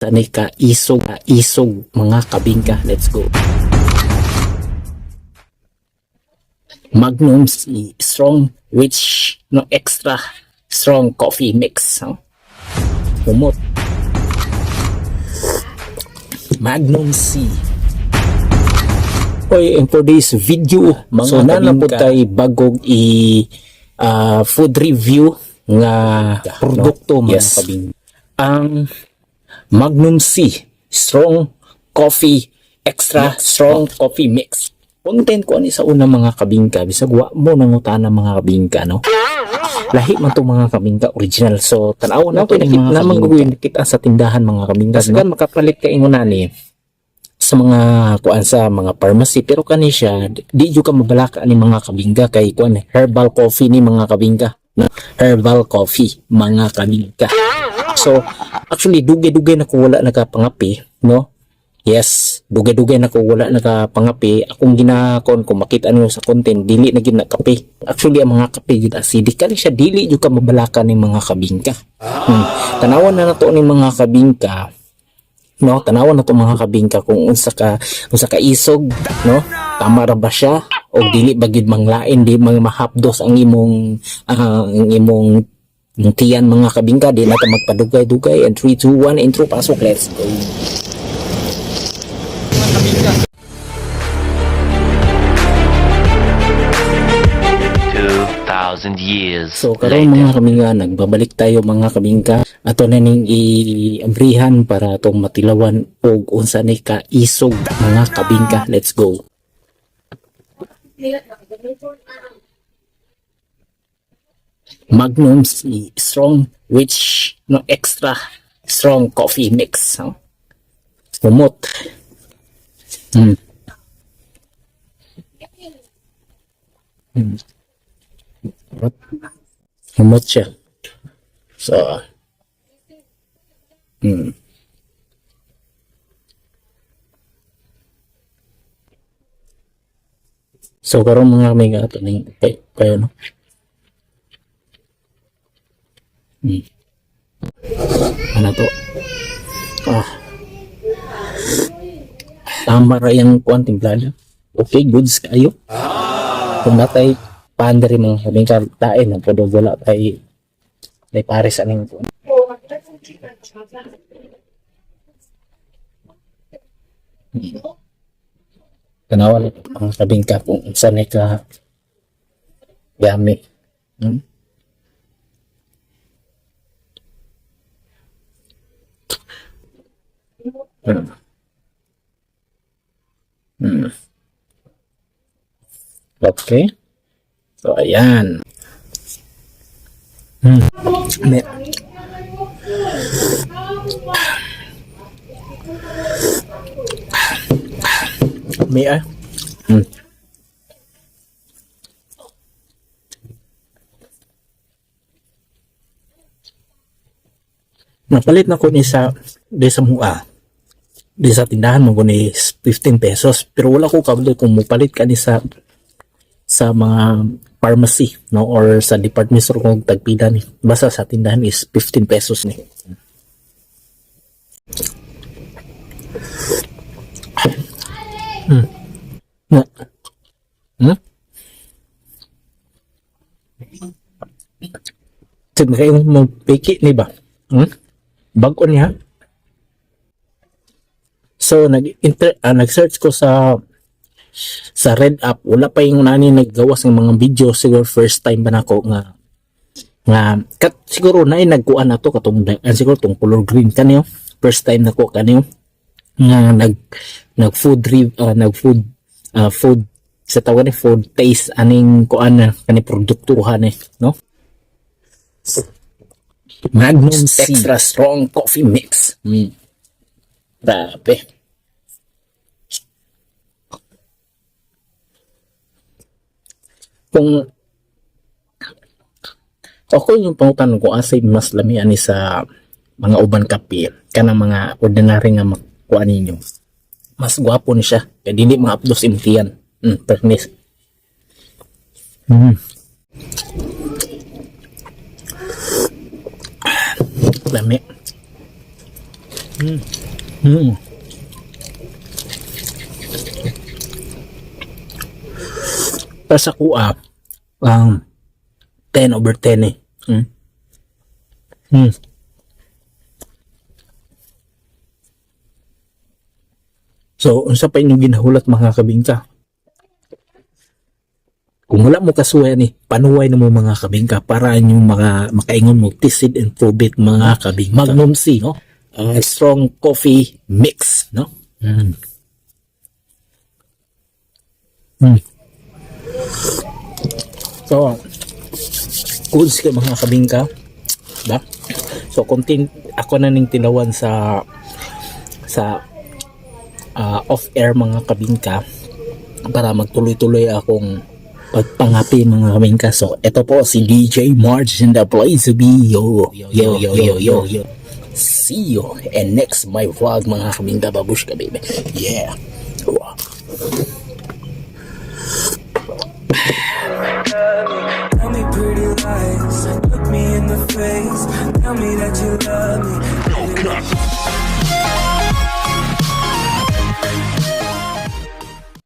Sanay ka isog, isog mga kabingka. Let's go. Magnum Strong which no extra strong coffee mix. No? Humot. Magnum C. Oy, and for this video, mga so, na po tay bagong i food review nga produkto, mga kabingka. Ang Magnum C Strong Coffee Extra Strong Coffee Mix. Content ko ani sa una, mga kabingka, bisag wa mo nangutana, mga kabingka, no. Lahi man to, mga kabingka, original. So tan-aw na to ni mga kabingka. Kita sa tindahan, mga kabingka. No? Makapalit ka ingon ani sa mga kuan sa mga pharmacy, pero kani siya di jud ka mabalaka ani, mga kabingka, kay kuan herbal coffee ni, mga kabingka, no? Herbal coffee, mga kabingka. So actually dugay-dugay na ko wala nakapangapi, no? Yes, dugay-dugay na ko wala nakapangapi. Akong ginakon, kung makita niyo sa content, dili na gid na kape. Actually ang mga kape gid acidic. Kani siya dili jud ka mabalaka ni, mga kabingka. Tanawan na nato ni, mga kabingka, no? Tanawan na to, mga kabingka, kung unsa ka isog, no? Tama ra ba siya o dili ba gid manglain, di mang mahapdos ang imong tiyan, mga kabingka? Di na ta magpadugay-dugay and 3 2 1, intro, pasok, let's go. 2,000 years So karon, later. mga kabingka, nagbabalik tayo, mga kabingka. Ato na ning i-abrihan para atong matilawan og unsa ni ka isog, mga kabingka. Let's go. Magnum C Strong which no extra strong coffee mix. No? Humot. Humot siya. So, So, karon, mga kabingka, ato ning kayo, no? Ano to? Ah. Tama ra yung kuan timplada. Okay, goods kayo. Kung natay pandri, mga kabingka, tain na po, wala tay may pares aning kuan. Tanawa lang, mga kabingka, kung unsa ni ka yummy. Okay. So, ayan. May ah. Napalit na ko ni sa di sa mua. Di sa tindahan mo ko ni 15 pesos, pero wala ko kabalo kung mupalit ka ni sa mga pharmacy, no, or sa department store kung tagpila ni. Basta sa tindahan is 15 pesos ni. Na. Sige kayo magpiki ni ba? Hmm? Bago niya. So nag-search ko sa Red App, wala pa yung nani naggawas ng mga video. Siguro first time ba nako nga nga kat siguro na nagkuan na to katong siguro tong color green kanyo, first time nako kanyo nga nag nag food nag food food sa tawag ni food taste aning kuan na kani produktuhan eh, no? Magnum C Extra Strong Coffee Mix. Grabe. Kung ako yung pangutan ko, asay mas lami ani sa mga uban kape kanang mga ordinary nga makuha ninyo, mas gwapo ni siya kay dili mga updos imtiyan. Pernis. Lami. Para sa kuha, 10 over 10 eh. So, unsa pa inyong ginahulat, mga kabingka? Kung wala mo kasuway ni, panuway na mo, mga kabingka, para inyong mga makaingon mo, tested and prove it, mga kabingka. Magnum C, no? Strong coffee mix, no? So, goods kay, mga kabingka. Ba? So, content ako na ning tinawan sa off-air, mga kabingka, para magtuloy-tuloy akong pagpangapi, mga kabingka. So, ito po si DJ Marge in the place to be. Yo, yo, yo, yo, yo, yo. See you and next my vlog, mga kabingka. Babushka, baby. Yeah. Wow. Tell me pretty lies, look me in the face. Tell me that you love